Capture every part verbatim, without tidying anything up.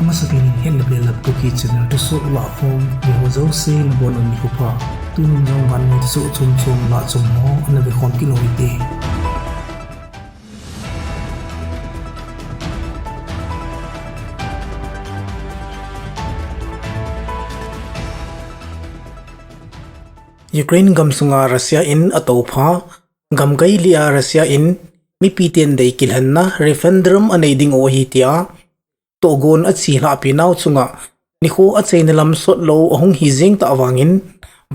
Masapen in Hetna Belap Kuki channel thusoh lahkhom, miho jouse nabonun nikho pha. Tunin jong vannoi thusoh chomchom lahchom ho ana vekhom kit u hite. Ukraine gamsunga Russia in atoupha, gamkai lia Russia in mipiten dei kilhenna referendum anei dingu ahi tia tohgon achilhahpi nau chunga nikho achaina lam sotlou ahung hi jeng tah vangin,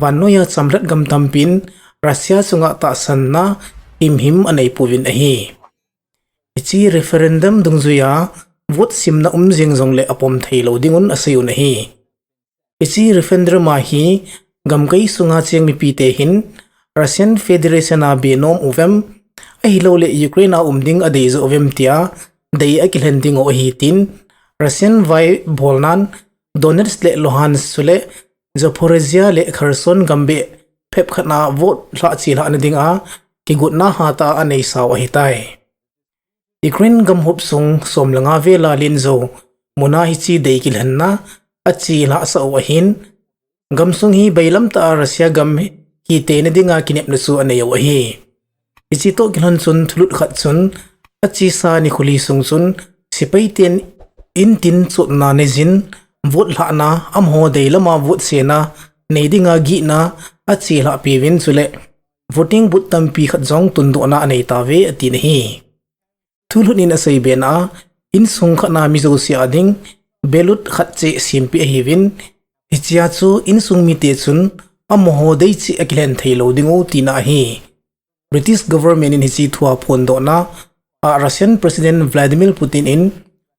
vannoiya chamlhat gam tampin Russia chunga tahsanna himhim aneipouvin ahi. Hiche referendum dungjuiya vote simna um jeng jongle apom theilou dingun aseiyun ahi. Hiche referendum a hi gamkai sunga cheng mipite hin Russian Federation a be nom uvem, ahilouleh Ukraine a um ding adei jo uvem tia dei akilhen dingu ahi tin, Russian vai bolnan Donetsk le Luhansk chule Zaporizhia le Kherson gambeh phepkhat a vote lhah chelhahna dinga kigotna hatah a aneisau ahitai. Ukraine gamhop sung som le nga vela lenjou muna hiche dei kilhenna achelhahsah u ahin, gamsung hi bailam tah a Russia gam hiteina dinga kinepna chu aneiu ahi. Hiche toh kilhon chun thulut khat chun, achesa nikho li sung chun sepaiten intin chotna neijin vote lhahna, amaho dei lama vote sena nei dinga gihna achelhahpiuvin chule voting booth tampi khat jong tundohna aneitauve atin ahi. Thulut in aseibe na a, insung khat a mi jouse a ding ballot khat cheh sempeh ahiuvin, hichea chu insung mite chun amaho dei cheh akilhen theilou dingu tina ahi. British government in hiche thua phondohna a Russian President Vladimir Putin in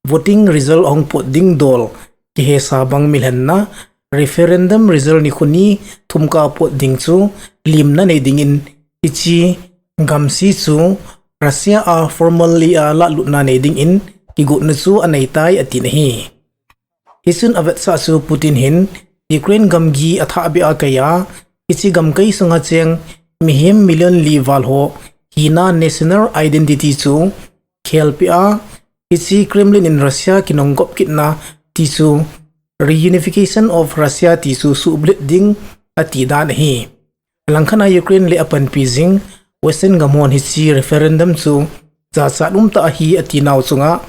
voting result ahung pot ding dol kihesa bang milhenna referendum result nikho ni thumkah pot ding chu limna nei dingin, hiche gamse chu Russia a formally a lahlutna nei dingin kigotna chu aneitai atin ahi. Hichun avetsah chu Putin hin Ukraine gamgi athahbeh a kaiya, hiche gamkai sunga cheng mihem million li val ho hina national identity chu khelpeh a, hiche Kremlin in Russia kinonggop kitna ti chu reunification of Russia ti chu suhbulhit ding ati dan ahi. Langkhat a Ukraine le apanpi jing Western gamhon hiche referendum chu jachat umtah ahi atinau chunga,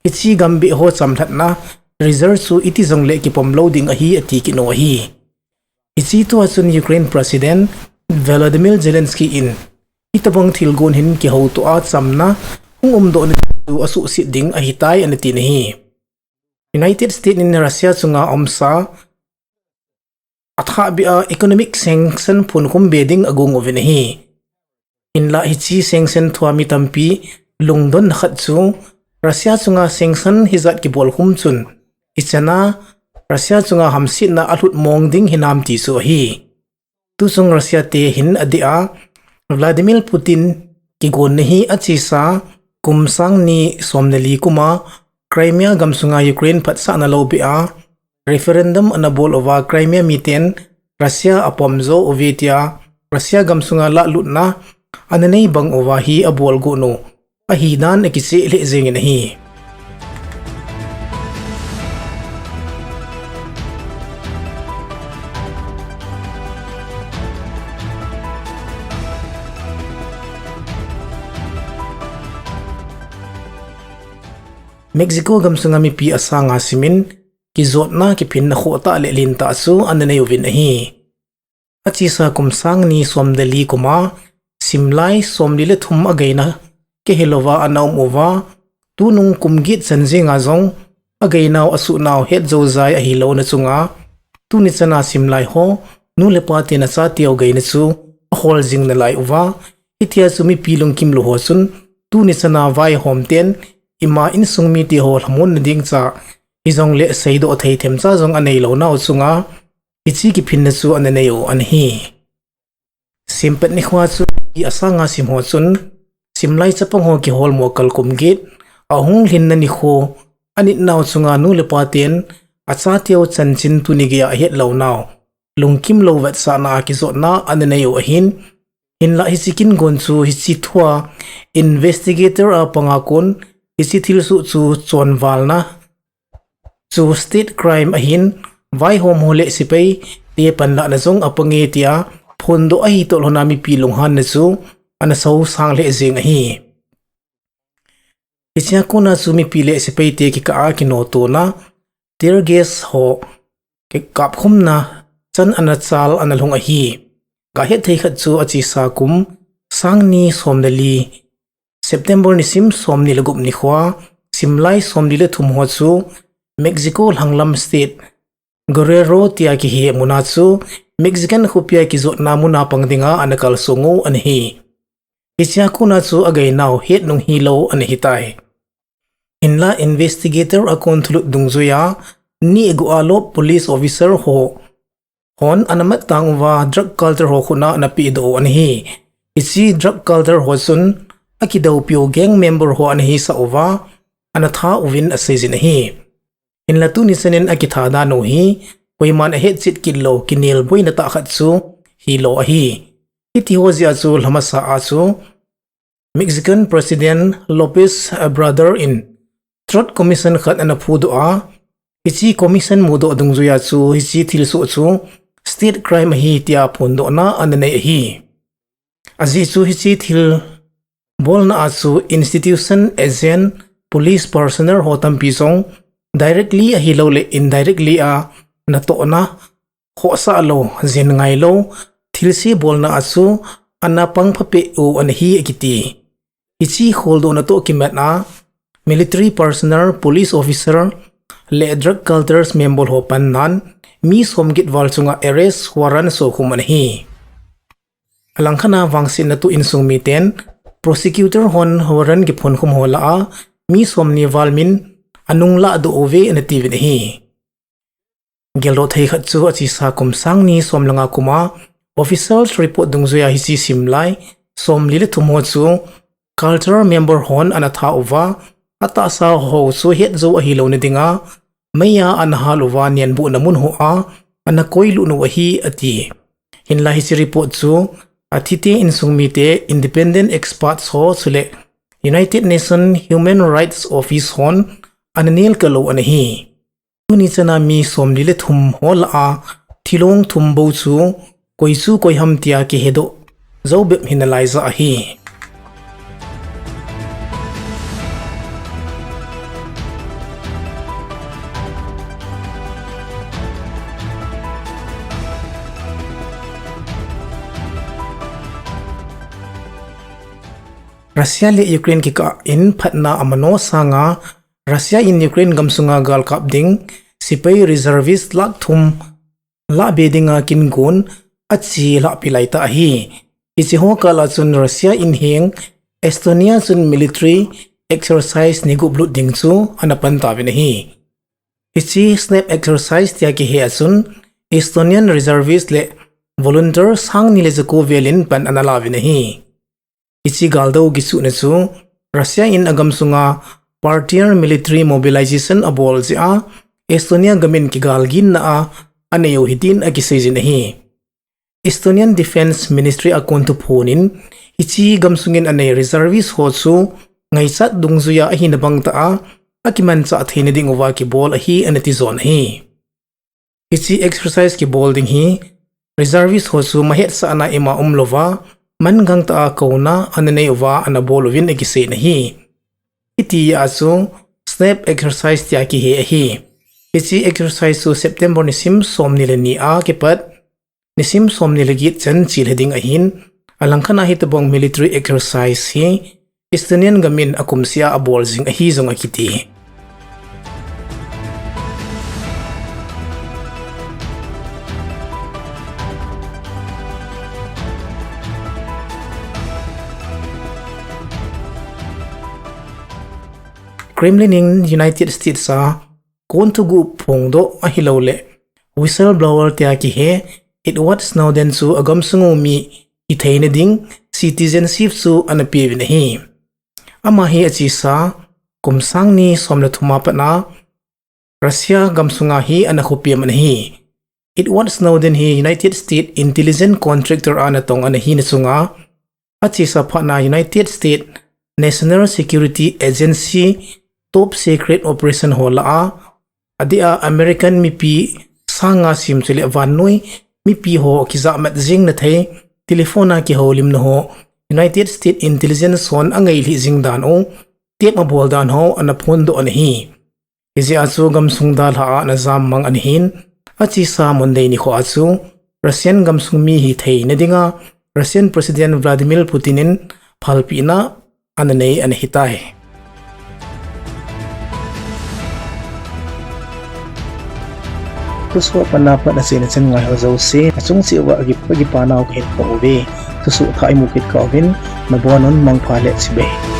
hiche gambeh ho chamlhatna result chu iti jongle kipom lou ding ahi ati kit u ahi. Hiche thua chun Ukraine President Volodymyr Zelensky in, hitobang thilgon hin kihoutoh a chamna hung umdoh nading chu asuhset ding ahitai anatin ahi. United States in Russia chunga aumsa athahbeh a economic sanction phunkhum be ding agong uvin ahi. Hinlah hiche sanction thua mi tampi lungdonna khat chu Russia chunga sanction hijat kibolkhum chun, hichana Russia chunga hamsetna alhut mong ding hinam ti chu ahi. Tuchung Russia te hin adeh a, Vladimir Putin kigonna hi achesa kum sang ni som le li kuma Crimea gamsunga Ukraine phatsahna loubeh a referendum anabol uva Crimea miten Russia apom jo uve tia Russia gamsunga lahlutna ananei bang uva hi abolgon u ahidan akicheh lheh jengin ahi. Mexico gamsunga mipi asanga simin kijotna kiphinna khohtah le lentah chu ananei uvin ahi. Achesa kum sang ni som le li kuma simlai somli le thum ageina kihelouva ana um uva, tunung kum get chan jenga jong ageinau asuhnau het joujai ahilouna chunga, tuni chana simlai ho nu le pa ten achateu geina chu ahol jing nalai uva, hitia chu mipi lungkimlou ho chun tuni chana vaihom ten ima insung mite ho lhamonna ding cha, hijongle seidoh thei themcha jong aneilounau chunga, hiche kiphinna chu ananei u anahi. Sempet nikhoa chu mipi asanga sim ho chun simlai chapang ho kiholmo kal kum get ahung lhinna nikho anitnau chunga nu le pa ten achateu chanchin tuni geiya ahetlounau, lungkimlou vetsahna a kijotna ananei u ahin, hinlah hiche kingon chu hiche thua investigator a panga kon hiche thilsoh chu chonvalna chu state crime ahin, vaihom ho le sepai te panlahna jong apange tia phondoh ahi toh lhona mipi lunghanna chu ana sosang lheh jeng ahi. Hichea kona chu mipi le sepai te kikah a kinotona, tear gas ho kikapkhumna chan ana chal ana lhung ahi. Gahet thei khat chu achesa kum sangni somle li, September nisim somni le gup nikhoa simlai somli le thum ho chu Mexico lhanglam state Guerrero tia kihe muna chu Mexican khopia kijotna muna pang dinga ana kalsong u ana hi. Hichea kona chu againau hetnung hilou ana hitai. Hinla investigator a kon thulut dungjuia ni agu a lop police officer ho hon ana mat tang uva drug cartel ho khutna ana pedoh u ana hi. Hiche drug cartel ho chun akidoupiu gang member ho ana hisah uva ana that uvin aseijin ahi. Hinla tuni chanin akithat dan u hi koiman ahetchet kit lou kinelboina tah khat chu hilou ahi. Hitiho jeh a chu lhamasa a chu Mexican President Lopez Obrador in Truth Commission khat ana phudoh a, hiche commission mudoh dungjuia chu hiche thilsoh chu state crime ahi tia phondohna ana nei ahi. Ajeh chu hiche thil bolna a chu institution, agent, police personnel ho tampi jong directly ahilouleh indirectly a natohna khohsah lou, jin ngailou thilse bolna a chu ana pangphapeh u ana hi akiti. Hiche kholdohna toh kimat a military personnel, police officer le drug cartels member ho pannan mi somget val chunga arrest warrant sokhum ana hi. Alangkhat a vangsetna toh insung miten prosecutor hon warrant kiphonkhum ho lah a mi somni val min anung lahdoh uve ana tiuvin ahi. Geldoh thei khat chu achesa kum sangni somlanga kuma official report dungjuia hiche simlai somli le thum ho chu cartel member hon ana that uva, atahsa ho chu hetjou ahilouna dinga meiya ana hal uva nenbohna mun hoa ana koilut u ahi ati. Hinla hiche report chu athite insung mite, independent experts ho chule United Nations Human Rights Office hon ana nelkal u ana hi. Tuni chana mi somli le thum ho lah a thilong thum bou chu koi chu koi ham tia kihedoh jou bep hi nalaijah ahi. Russia le Ukraine kikah in phatna amano sanga Russia in Ukraine gamsunga galkap ding sepai reservist lakh thum lahbe dinga kingon achelhahpi laitah ahi. Hiche ho kal a chun Russia in heng Estonia chun military exercise ni gup lut ding chu ana pan tauvin ahi. Hiche SNAP exercise tia kihe a chun Estonian reservist le volunteer sangni le jako vel in pan ana lauvin ahi. Hiche galdou kichuhna chu Russia in agamsunga partial military mobilization abol jeh a Estonia gam in kigalginna a anei u hitin akiseijin ahi. Estonian Defence Ministry a kon thuphon in hiche gamsung in anei reservist ho chu ngaichat dungjuia ahina bangtah a akimanchah theina dinguva kibol ahi ana tijon ahi. Hiche exercise kibol ding hi reservist ho chu mahetsahna ima umlouva, man gangtah a kouna ana nei uva ana bol uvin akisei in ahi. Hitia chu SNAP exercise tia kihe ahi. Hiche exercise chu September nisim somni le ni a kipat nisim somni le get chan chelhe ding ahin, alangkhat a hitobang military exercise hi Estonian gam in akumsea abol jing ahi jong akiti. Kremlin in United States a kon thuguh phongdoh ahilouleh whistleblower tia kihe Edward Snowden chu agamsung u mi hitheina ding citizenship chu ana peuvin ahi. Ama hi achesa kum sangni somle thum a pat a Russia gamsunga hi ana khopi aman ahi. Edward Snowden hi United States intelligence contractor a natong ana hina chunga achesa phatna United States National Security Agency top secret operation ho lah a Adeh a American mipi sang nga sim chule vannoi mipi ho kijahmat jeng na thei telephone a kihoulimna ho United States Intelligence hon angailhih jing dan u, tape abol dan ho ana phondoh ana hi. Hijeh a chu gamsung dalha a ana jammang ana hin, achesa Monday nikho a chu Russian gamsung mi hitheina dinga Russian President Vladimir Putin in phalpina ana nei ana hitai. Thusoh a pat na pat achaina chan ngaiho jouse, achung cheh uva kipana kahin phong uve. Thusoh thah imu kit kah uvin, nabonun mangpha le chibai.